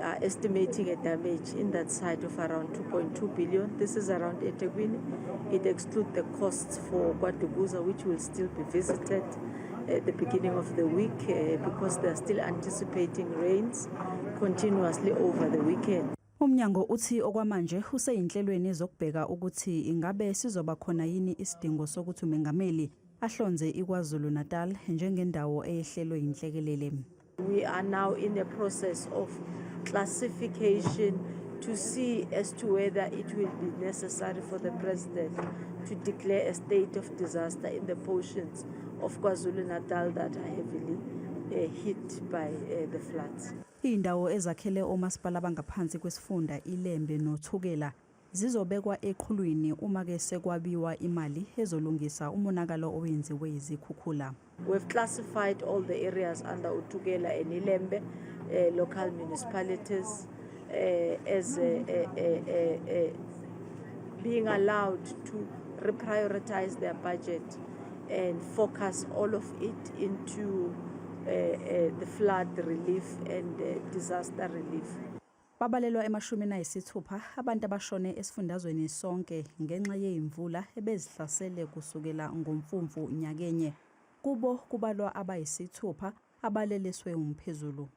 are estimating a damage in that site of around 2.2 billion. This is around eThekwini. It excludes the costs for KwaDukuza, which will still be visited at the beginning of the week because they are still anticipating rains continuously over the weekend. Umnyango uthi okwamanje useyinhlelweni zokubheka ukuthi ingabe sizoba khona yini isidingo sokuthi umengameli ahlonze iKwaZulu Natal njengendawo eyehlelwe inhlekelele. We are now in the process of classification to see as to whether it will be necessary for the president to declare a state of disaster in the portions of KwaZulu Natal that are heavily hit by the floods. Indawo ezakhele omasipala abangaphansi kwesifunda iLembe noThukela zizobekwa eqhulwini uma ke sekwabiwa imali ezolungisa umonakalo owenziwe izikhukhula. We've classified all the areas under uThukela and iLembe local municipalities as being allowed to reprioritize their budget and focus all of it into the flood relief and disaster relief. Babalelwa ema-60 abantu abashone esifundazweni sonke ngenxa yezimvula ebezihlasele kusukela ngoMfumfu nyakenye. Kubo kubalwa abayisithupha abaleliswe umphezulu.